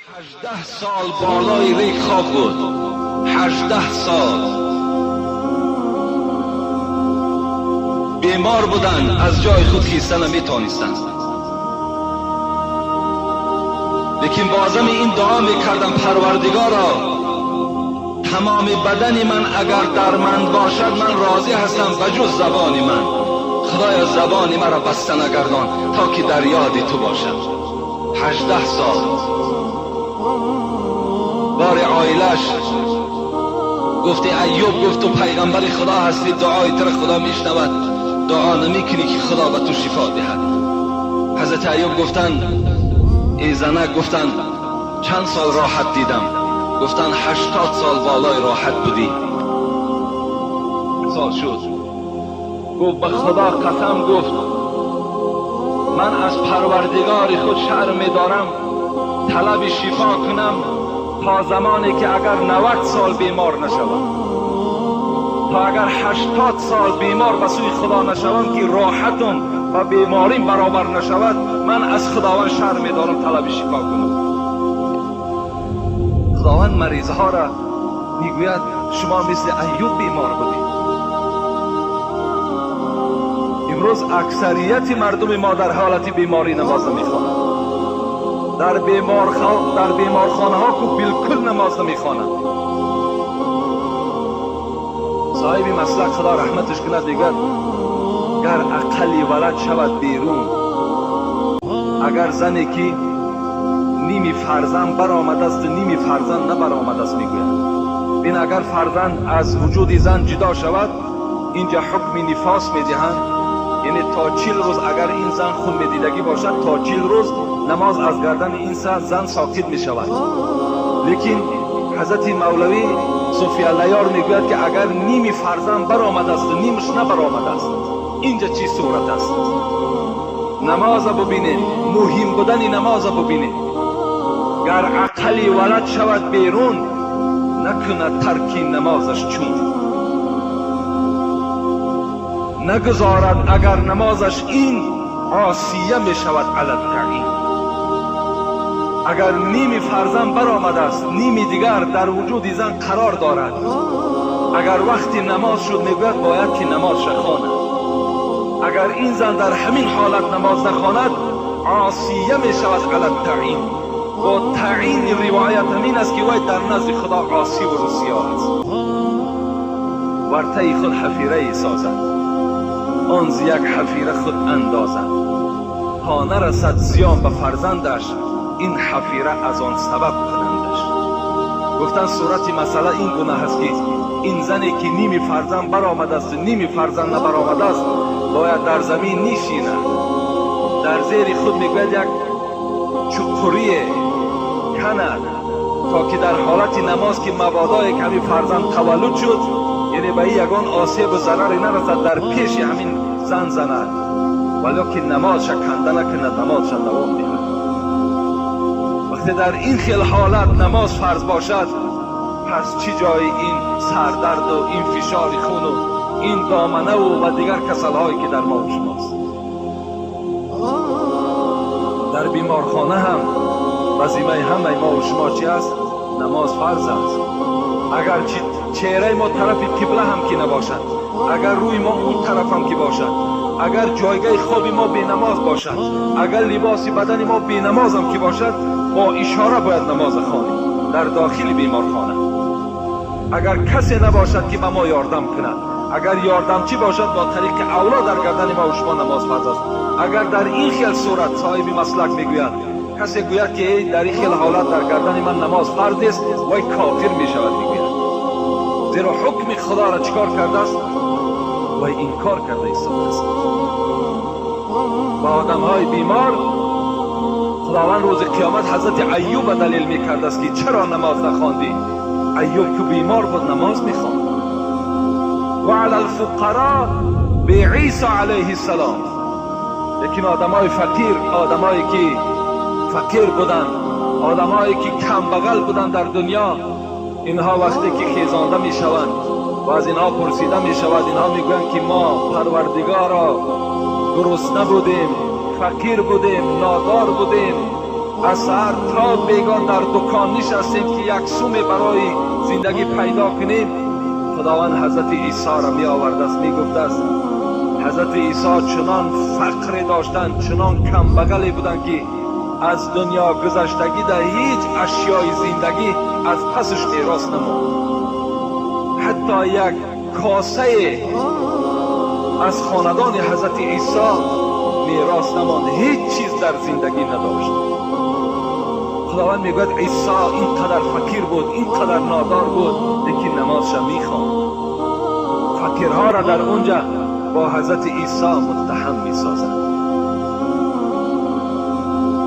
18 сол болои рег хоб буд. 18 сол бемор буданд, аз ҷои худ хиста наметавонистанд. Лекин бо азами ин дуо мекардам: Парвардигоро, тамоми бадани ман агар дарманд бошад, ман розӣ ҳастам, ба ҷуз забони ман. Худоё, забони маро баста нагардон, то ки дар ёди ту бошад. 18 сол бори оилаш гуфти Айюб, гуфт ту пайғамбари Худо ҳастӣ, дуои туро Худо мешнавад, дуо намекунӣ ки Худо ба ту шифо диҳад. Ҳазрати Айюб гуфтанд: эй занак, гуфтанд чанд сол роҳат дидам? Гуфтанд 80 сол болои роҳат будӣ. Сол шуд. Гуфт ба Худо қасам, гуфт ман аз Парвардигори худ шарм медорам, талаби шифо кунам то замоне ки агар 90 сол бемор нашавам, то агар 80 сол бемор ба сӯи Худо нашавам, ки роҳатам ва беморим баробар нашавад, ман аз Худованд шарм медорам талаби шифо кунам. Худованд маризҳоро мегӯяд шумо мисли Айюб бемор будед. Имрӯз аксарияти мардуми мо дар ҳолати беморӣ намоз намехонанд. Дар беморхонаҳо ку билкул намоз намехонанд. Соҳиби маслак, Худо раҳматаш кунад, мегӯяд гар ақали валад шавад берун, агар зане ки ними фарзанд баромадасту ними фарзанд набаромадаст, мегӯяд бин, агар фарзанд аз вуҷуди зан ҷудо шавад, инҷа ҳукми нифос медиҳанд. Яъне то 40 рӯз агар ин зан хун медидагӣ бошад, то 40 рӯз намоз аз гардани ин зан соқит мешавад. Лекин ҳазрати Мавлавӣ Суфиаллаёр мегӯяд ки агар ними фарзанд баромадасту нимаш набаромадааст, инҷа чӣ сурат аст? Намоза бубинед, муҳим будани намоза бубинед. Гар ақали валад шавад берун, накунад тарки намозаш чун. Нагузорад агар намозаш ин осия мешавад алат-таъин. Агар ними фарзанд баромадааст, ними дигар дар вуҷуди зан қарор дорад. Агар вақти намоз шуд, мегӯяд бояд ки намозша хонад. Агар ин зан дар ҳамин ҳолат намоз нахонад, осия мешавад алат-таъин. Бо таъини ривоят ҳамин аст ки вай дар назди Худо осиву русиё аст. Вартаи худ ҳафирае созад, он зи як ҳафира худ андозад, то нарасад зиён ба фарзандаш, ин ҳафира аз он сабаб кунандаш. Гуфтан сурати масъала ин гуна ҳаст ки ин зане ки ними фарзанд баромадасту ними фарзанд набаромадааст, бояд дар замин нишинад. Дар зери худ мегӯяд як чуқурие канад, то ки дар ҳолати намоз ки мабодое ки ҳамин фарзанд таваллуд шуд, яъне ба ин ягон осебу зараре нарасад, дар пеши ҳамин зан занад, валекин намозша канда накунад, намозша давом диҳад. Вақте дар ин хел ҳолат намоз фарз бошад, пас чӣ ҷои ин сардарду ин фишори хуну ин доманаву ва дигар касалҳое ки дар мо шумост? Дар беморхона ҳам вазифаи ҳамаи мо шумо чи аст? Намоз фарз аст. Агар чеҳраи мо тарафи қибла ҳам ки набошад, агар рӯи мо он тараф ҳам ки бошад, агар ҷойгаи хоби мо бенамоз бошад, агар либоси бадани мо бенамоз ҳам ки бошад, бо ишора бояд намоза хонем дар дохили беморхона. Агар касе набошад ки ба мо ёрдам кунад, агар ёрдамчӣ бошад, бо тариқи авло дар гардани мо шумо намоз фарз аст. Агар дар ин хел сурат соҳиби маслак мегӯяд, касе гӯяд ки эй дар ин хел ҳолат дар гардани ман намоз фарз нест, вай кофир мешавад, мегӯяд. Зеро ҳукми Худоро чӣ кор кардааст? Вай инкор карда истодааст. Ба одамҳои бемор Худованд рӯзи қиёмат ҳазрати Айюба далел мекардааст ки чаро намоз нахондӣ? Айюб ки бемор буд намоз мехонд. Ва ала алфуқаро би Исо алайҳи ссалом. Лекин одамҳои фақир, одамҳое ки фақир буданд, одамҳое ки камбағал буданд дар дунё, инҳо вақте ки хезонда мешаванд ва аз инҳо пурсида мешавад, инҳо мегӯянд ки мо Парвардигоро гурусна будем, фақир будем, нодор будем, از سحر تا بیگاه در دکان نشستیم که یک سومه برای زندگی پیدا کنیم. خداوند حضرت عیسی را می آورد است، می گفت است حضرت عیسی چنان فقر داشتند، چنان کم بغلی بودند که از دنیا گذشتگی در هیچ اشیای زندگی از پسش میراث نماند. حتی یک کاسه از خاندان حضرت عیسی میراث نماند، هیچ چیز در زندگی نداشت. خداوند میگوید عیسی اینقدر فقیر بود، اینقدر نادار بود، لیکن نمازش میخواند. فقیرها را در اونجا با حضرت عیسی متهم میسازند.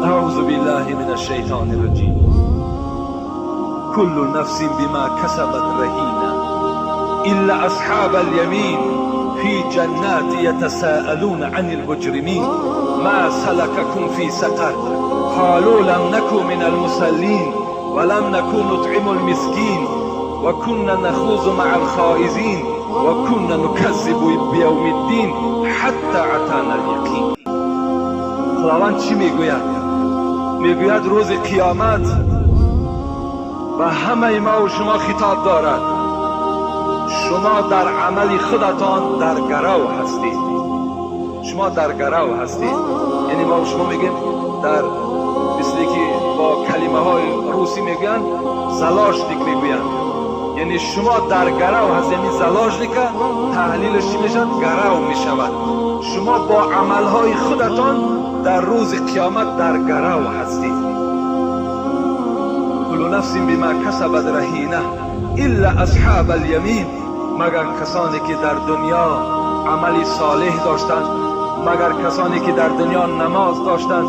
اعوذ بالله من الشیطان الرجیم. كل نفس بما كسبت رهينة إلا أصحاب اليمين في جنات يتساءلون عن المجرمين ما سلككم في سقر قالوا لم نكن من المصلين ولم نكن نطعم المسكين وكنا نخوض مع الخائزين وكنا نكذب بيوم الدين حتى أتانا اليقين. خداوند چی میگوید؟ میگوید روز قیامت به همه ما و شما خطاب دارد. شما در عمل خودتان در گرو هستید. شما در گرو هستید. یعنی ما و شما میگیم در مثلی که با کلمه های روسی میگن заложник میگویند. یعنی شما در گرو هستید. یعنی заложник تحلیلش چی میشد؟ گرو میشود. شما با عملهای خودتان در روز قیامت در گرو هستید. كل نفس بما کسبت رهینه الا اصحاب الیمین. مگر کسانی که در دنیا عمل صالح داشتند، مگر کسانی که در دنیا نماز داشتند،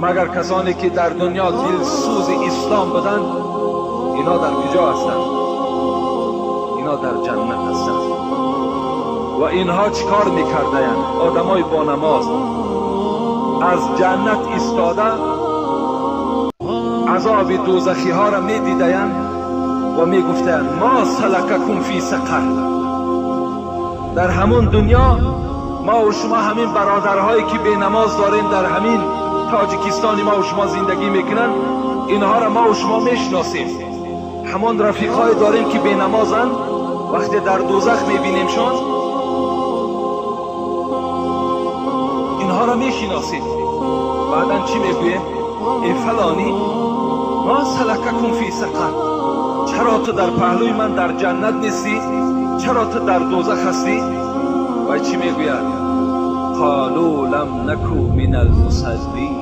مگر کسانی که در دنیا دلسوز اسلام بودند، اینا در کجا هستند؟ اینا در جنت هستند. و اینها چیکار میکردند؟ آدمای با نماز از جنت ایستاده عذاب دوزخی ها را میدیدند و میگفتند ما سلککم فی سقر. در همون دنیا ما و شما همین برادرهایی که به نماز داریم در همین تاجیکستان ما و شما زندگی میکنن، اینها را ما و شما میشناسیم. همان رفیقهای داریم که به نمازن، وقتی در دوزخ میبینیمشان اینها را میشناسیم. بعدا چی میگویم؟ ای فلانی ما سلککم فی سقر، چرا تو در پهلوی من در جنت نیستی؟ چرا تو در دوزخ هستی؟ و چی میگوید؟ قالوا لم نکو من المصلین.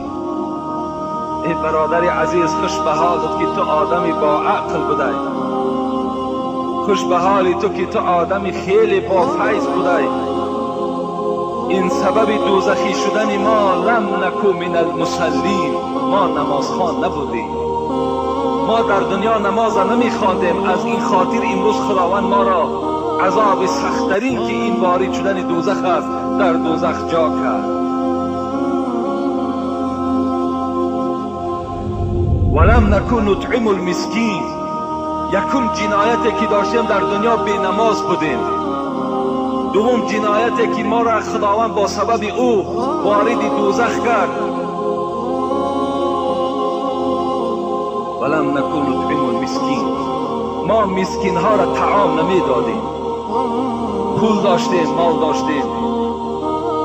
ای برادر عزیز، خوش به حالت که تو آدمی با عقل بودی، خوش به حال تو که تو آدمی خیلی با فیض بودی. این سبب دوزخی شدن ما لم نکو من المصلین، ما نمازخوان نبودیم، ما در دنیا نماز نمیخواندیم. از این خاطر امروز خداوند ما را عذاب سخت‌ترین که این وارد شدن دوزخ است در دوزخ جا کرد. ولم نکن نطعم المسکین. یکم جنایتی که داشتیم در دنیا بی نماز بودیم. دوم جنایتی که ما را خداوند با سبب او وارد دوزخ کرد. ولم نکن نطعم المسکین. ما مسکین ها را طعام نمیدادیم. پول داشتیم، مال داشتیم،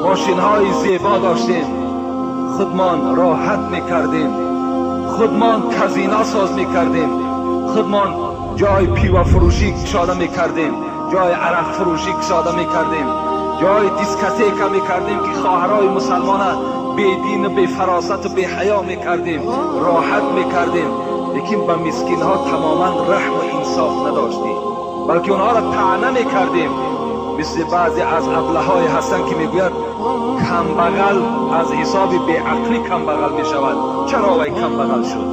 ماشین های زیبا داشتیم، خودمان راحت میکردیم، خودمان کزینا ساز میکردیم، خودمان جای پیوه فروشی کشاده میکردیم، جای عرق فروشی کشاده میکردیم، جای دیسکتیک میکردیم که خواهرای مسلمان بی دین و بی فراست و بی حیا میکردیم، راحت میکردیم. لیکن به مسکین ها تماما رحم و انصاف نداشتیم، بلکه اونها را طعنه میکردیم. مثل بعضی از ابله هستند که میگوید کمبغل از حساب بیعقلی کمبغل میشود. چرا وی کمبغل شد؟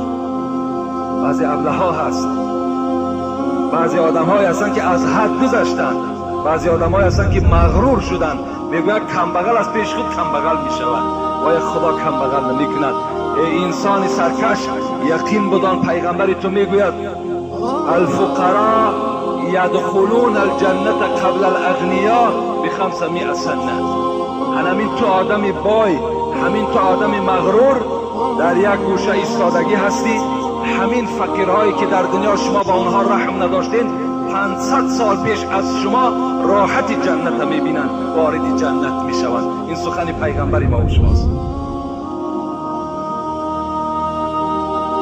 بعضی ابله ها هست، بعضی آدم های هستند که از حد گذشتند، بعضی آدم های هستند که مغرور شدند، میگوید کمبغل از پیش خود کمبغل میشود. وای خدا کمبغل نمیکند. ای انسان سرکش، یقین بدان پیغمبر تو میگوید الفقراء یدخلون الجنة قبل الاغنیا ب500 سنه. همین تو آدم بای، همین تو آدم مغرور، Дар як гӯша истодагӣ ҳастӣ, ҳамин фақирҳое ки дар дунё шумо ба онҳо раҳм надоштед, 500 сол пеш аз шумо роҳати ҷаннатро мебинанд, вориди ҷаннат мешаванд. Ин сухани пайғамбари мо ва шумост.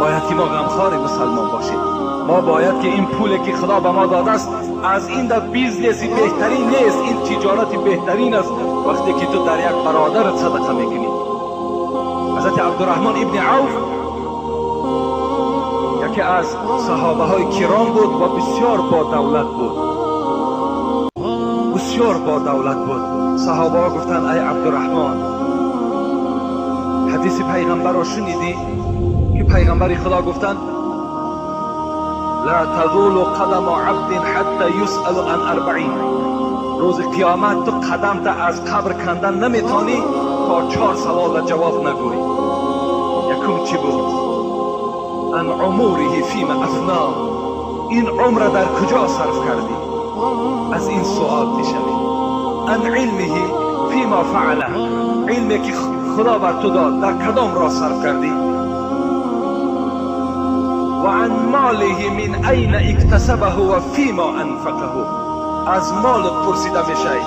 Бояд ки мо ғамхори мусалмон бошем. Мо бояд ки ин пуле ки Худо ба мо додааст, аз ин дар бизнеси беҳтарин нест, ин тиҷорати беҳтарин аст. Вақте ки ту дар як бародарат садақа мекунӣ. Ҳазрати Абдурраҳмон ибни Авф яке аз саҳобаҳои киром буд ва бисёр бодавлат буд, бисёр бодавлат буд. Саҳобаҳо гуфтанд: ай Абдурраҳмон, ҳадиси пайғамбарро шунидӣ ки пайғамбари Худо гуфтанд: ла тазулу қадаму абдин ҳатта юсалу ан арбаин. Рӯзи қиёмат ту қадамта аз қабр кандан наметонӣ то 4 саволра ҷавоб нагӯӣ. Якум чӣ буд? Ан умуриҳи фима афно. Ин умра дар куҷо сарф кардӣ? Аз ин суол мешавӣ. Ан илмиҳи фима фаъала. Илме ки Худо бар ту дод, дар кадом роҳ сарф кардӣ? Ва ан молиҳи мин айна иктасабаҳу ва фима анфақаҳу. Аз молат пурсида мешавӣ,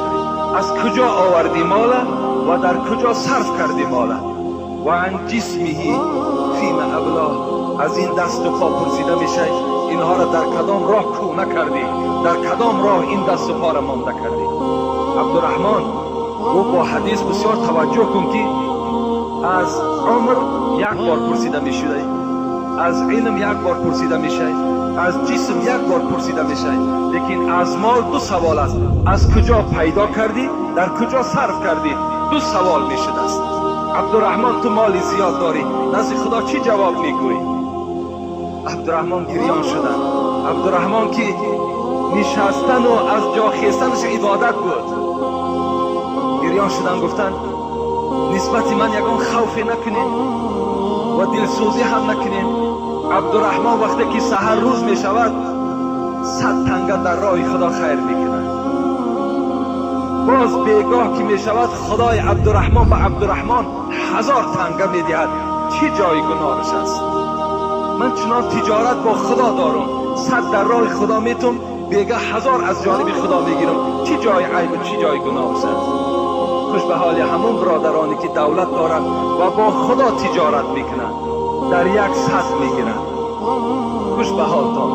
аз куҷо овардӣ мола ва дар куҷо сарф кардӣ мола. Ва ан ҷисмиҳи фима аблоҳ. Аз ин дасту по пурсида мешавӣ, инҳоро дар кадом роҳ кӯна кардӣ, дар кадом роҳ ин дасту поро монда кардӣ. Абдурраҳмон ӯ бо ҳадис бисёр таваҷҷӯҳ кун ки аз умр як бор пурсида мешудаӣ, аз илм як бор пурсида мешавӣ, аз ҷисм як бор пурсида мешавӣ, лекин аз мол 2 савол аст: аз куҷо пайдо кардӣ, дар куҷо сарф кардӣ. 2 савол мешудааст. Абдурраҳмон, ту моли зиёд дорӣ, назди Худо чӣ ҷавоб мегӯӣ? Абдурраҳмон гирён шуданд. Абдурраҳмон ки нишастану аз ҷо хестанаш ибодат буд, гирён шуданд, гуфтанд: нисбати ман ягон хавфе накунед ва дилсӯзӣ ҳам накунед. Абдурраҳмон вақте ки саҳар рӯз мешавад, 100 танга дар роҳи Худо хайр мекунад. Боз бегоҳ ки мешавад, Худои Абдурраҳмон ба Абдурраҳмон 1000 танга медиҳад. Чӣ ҷои гуноҳаш аст? Ман чунон тиҷорат бо Худо дорам, 100 дар роҳи Худо метум, бегаҳ 1000 аз ҷониби Худо мегирам. Чӣ ҷои айбу чӣ ҷои гуноҳаш аст? Хуш ба ҳоли ҳамон бародароне ки давлат доранд ва бо Худо тиҷорат мекунанд, дар як сад мегиранд. Хуш ба ҳолтон.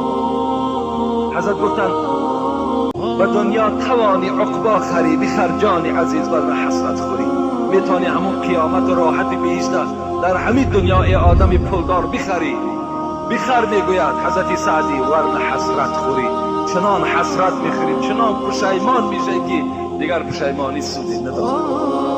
Ҳазрат гуфтанд: ба дунё тавони уқбо харӣ, бихар ҷони азиз, варна ҳасрат хӯрӣ. Метавонӣ ҳамон қиёмату роҳати биҳишта дар ҳамин дунёи одами пулдор бихарӣ. Бихар, мегӯяд ҳазрати Саъдӣ, варна ҳасрат хӯрӣ. Чунон ҳасрат мехӯрӣ, чунон пушаймон мешавӣ ки дигар пушаймонӣ суде надорад.